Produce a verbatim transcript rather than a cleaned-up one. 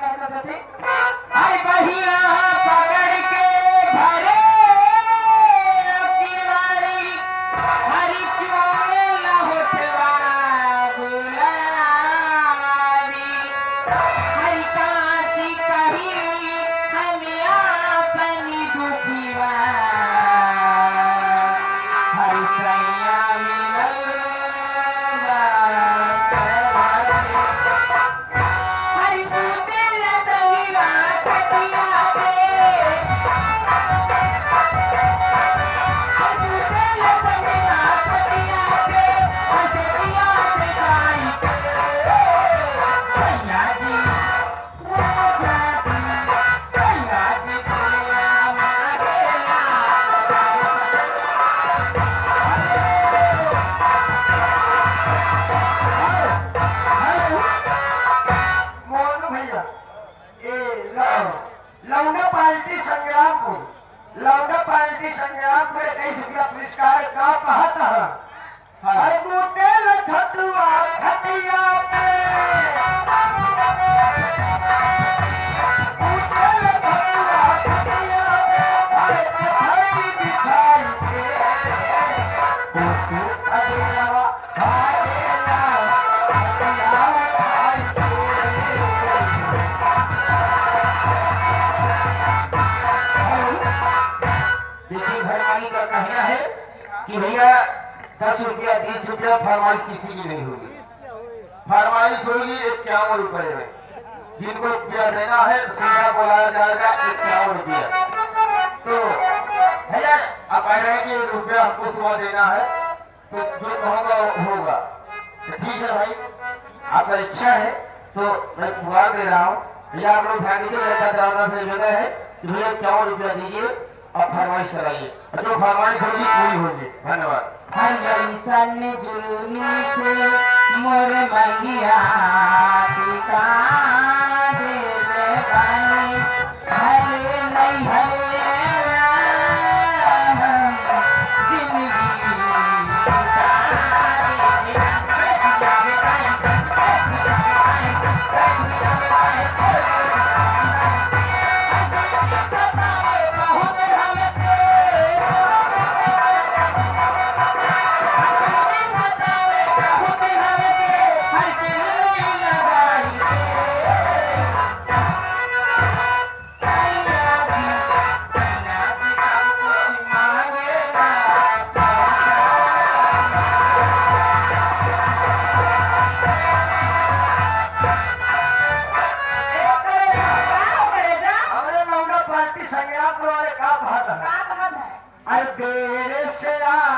अरे बहिया पकड़ के भरे अकेवारी, हरि चूमे न होठवा गुलाबी। हरि काशी कही हम आपन दुखिया, हरि सैया मिलल बा सवारी। हरि सुतेल संगवा खटिया पे, हरि सुतेल संगवा खटिया पे, हंसतिया से गाई के। सैया जी, राजा जी, सैया जी, दुनिया मांगेला। हेलो, हेलो, मोनू भैया। ए, लौ-, लौंडा पार्टी संग्रामपुर, लौंडा पार्टी संग्रामपुर इक्कीस रुपया पुरस्कार का कहत ह। हाँ। अरे मुतेल छटुआ खटिया पे, मुतेल छटुआ खटिया पे, अरे चटाई बिछाई के, मुतेल अगेलवा देखिए, घर मालिक का कहना है कि भैया, दस रुपया, बीस रुपया फरमाइश किसी की नहीं होगी। फरमाइश होगी इक्यावन रुपये में। जिनको रुपया देना है तो सीधा बुलाया जाएगा, इक्यावन रुपया। तो भैया, आप कह रहे हैं कि रुपया हमको सुबह देना है, तो जो कहूँगा वो होगा। तो ठीक है भाई, आपका इच्छा है तो मैं पुकार दे रहा हूँ। भैया आप लोग ध्यान दीजिए, लड़का ड्राइवर से जगह है कि भैया इक्यावन रुपया दीजिए और फरमाइश कराइए, और जो फरमाइश होगी पूरी होगी। धन्यवाद। हर ऐसन जुल्मी से मोर मंगिया टिका देले बानी। हमरे लौंडा पार्टी संग्रामपुर वाले का कहत है? का कहत है? अरे देर से आ